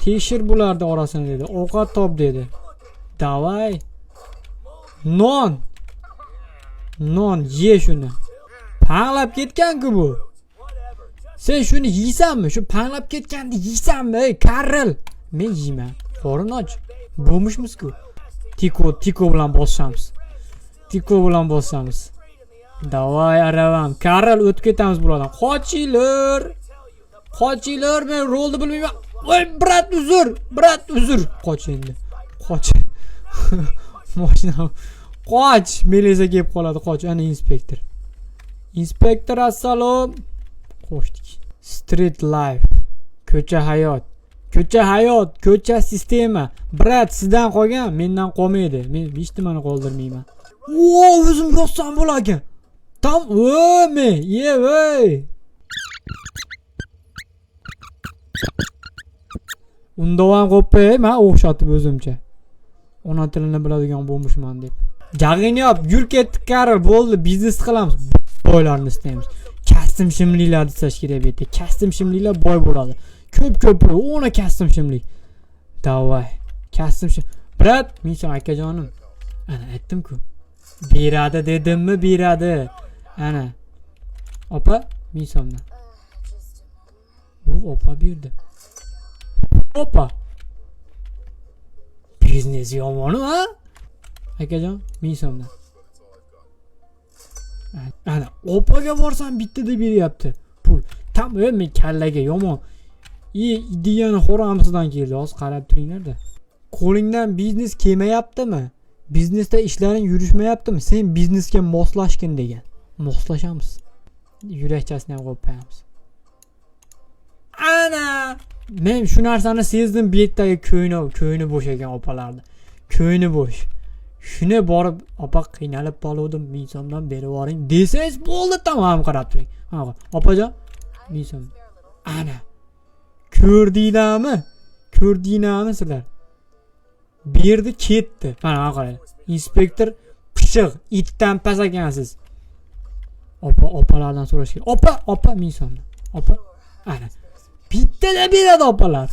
Tekshir bularni orasini dedi. Ovqat top dedi. Davay. Non. Non ye shuni. Panglab ketgan-ku bu. Sen shuni yeysanmi? Shu panglab ketganni yeysanmi, ey Karl? Men yeyman. Qorin och. Bo'lmishmiz-ku. Tiko, Tiko bilan bosishamiz. Tiko bilan bosamiz. Davay aravam. Karl o'tib ketamiz bulardan. Qochinglar. Qochinglar, men rolni bilmayman. Voy, brat uzr, brat uzr. Qoch endi. Qoch. Mashina. Qoch, militsiya kelib qoladi, qoch. Ana inspektor. Inspektor assalom. Qo'shdik. Street life. Ko'cha hayot. Ko'cha hayot, ko'cha sistema. Brat sizdan qolgan, mendan qolmaydi. Men hech nimani qoldirmayman. O, o'zim yozsam bo'larkan. Tam, o, men, ye, ey. Unda ham qo'yib qo'yay, men o'xshatib o'zimcha. Ona tilini biladigan bo'lmishman deb. Jag'ingni yop, yur ketdik Karl, bo'ldi, biznes qilamiz. Boylarni istaymiz. Kostyum shimliklarni istash kerak bu yerda. Kostyum shimliklar boy bo'ladi. Ko'p-ko'p pul, o'na kostyum shimlik. Davay. Kostyum shim. Brat, men sen akajonim. Ana aytdim-ku. Beradi dedimmi, beradi. Ana. Opa, 1000 so'mdan. Bu opa berdi. Opa. Biznes yomoni, ha? Akajon, 1000 so'mdan. Ana, opaga borsam bittada beryapti pul. Tam men kallaga yomon. Degani xo'ramisidan keldi. Hozir qarab turinglar-da. Qo'lingdan biznes kelmayaptimi? Biznesda ishlaring yurishmayaptimi? Sen biznesga moslashgin degan. Moslashamiz. Yurakchasini ham qo'yib qo'yamiz. Ana! Men shu narsani sezdim, bu yerdagi ko'ngli bo'sh ekan opalarni. Ko'ngli bo'sh. Shuni borib opa qiynalib qoluvdim, 1000 so'mdan berib yuboring desangiz bo'ldi, tamom, qarab turing. Ha, opajon, 1000 so'm. Ana. Ko'rdinglarmi? Ko'rdinglarmi sizlar? Berdi, ketdi. Mana qarang. Inspektor pishiq, itdan past ekansiz. Opa, opalardan so'rash kerak. Opa, opa 1000 so'mdan. Opa. Ana. Bittada beradi opalar.